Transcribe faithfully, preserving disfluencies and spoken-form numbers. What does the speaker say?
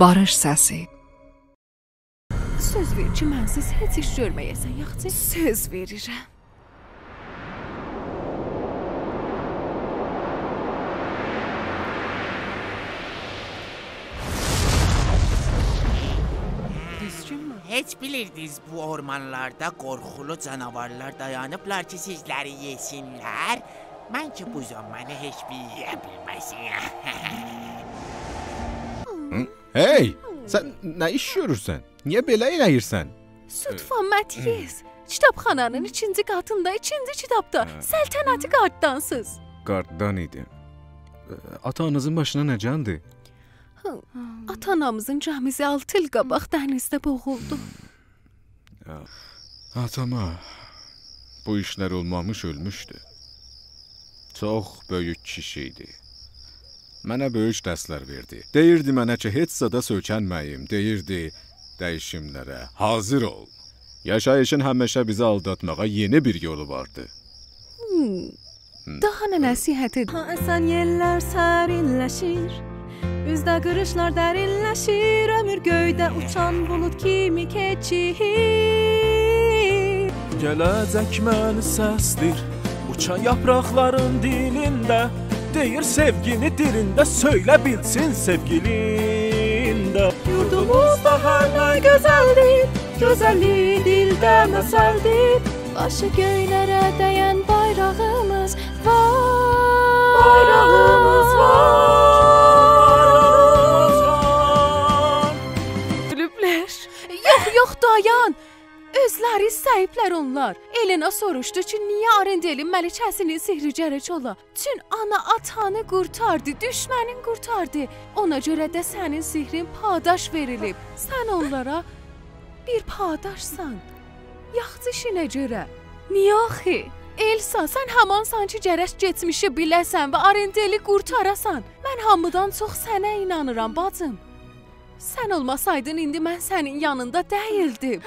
باریش سسی. سؤز وئر کی، منسیز هئچ ایش گؤرمه‌یه‌سن، یاخشی؟ سؤز وئریرم. دوزگونمو؟ هئچ بیلیردینیز، بو اورمانلاردا قورخولو جاناوارلار دایانیبلار کی، سیزلری یئسینلر؟ من کی بوزام، منی هئچ بیری یئیه بیلمه‌سین. هی! سن نه ایش گؤرورسن؟ نییه بئله ائله‌ییرسن؟ صدفه، متیس. کیتابخانانین ایکینجی قاتیندا، ایکینجی کیتابدا. هه. سلطنتی گارددانسیز. گارددان ایدی. آتا-آنانیزین باشینا نه گلدی؟ هی، آتا-آنامیزین گمیسی آلتی ایل قاباق دنیزده بوغولدو. آتام، بو ایشلر اولمامیش اؤلموشدو. چوخ بؤیوک کیشی ایدی. منه بؤیوک درسلر وئردی. دئییردی منه کی، هئچ زادا سؤیکنمه‌ییم. دئییردی، دییشیملره حاضر اول. یاشاییشین همیشه بیزی آلداتماغا یئنی بیر یولو واردی. هوم. هوم. داها نه نصیحت ائدیم؟ ها، اسن یئللر سرینلشیر، اوزده قیریشلار درینلشیر، عؤمور گؤیده اوچان بولود کیمی کئچیر. گله‌جک منی سسله‌ییر اوچان یاپراقلارین دیلینده، دئییر سئوگینی دیلینده سؤیله بیلسین سئوگیلین ده. یوردوموزدا هر نه گؤزلدیر، گؤزللیگی دیلده مثلدیر. باشی گؤیلره دَیَن بایراغیمیز وار. بایراغیمیز وار. اؤلوبلر. یوخ، یوخ، دایان. اؤزلری ایسته‌ییبلر اونلار. النا سوروشدو کی، نییه آرندلین ملکه‌سینین سحری گرک اولا؟ چون آنا آتانی قورتاردی، دوشمنین قورتاردی. اونا گؤره ده سنین سحرین پاداش وئریلیب. سن اونلارا بیر پاداشسان. یاخشی ایشینه گؤره. نییه آخی؟ السا، سن همانسان کی، گرک کئچمیشی بیله‌سن و آرندلی قورتاراسان. من هامیدان چوخ سنه اینانیرام، باجیم. سن اولماسایدین، ایندی من سنین یانیندا دئییلدیم.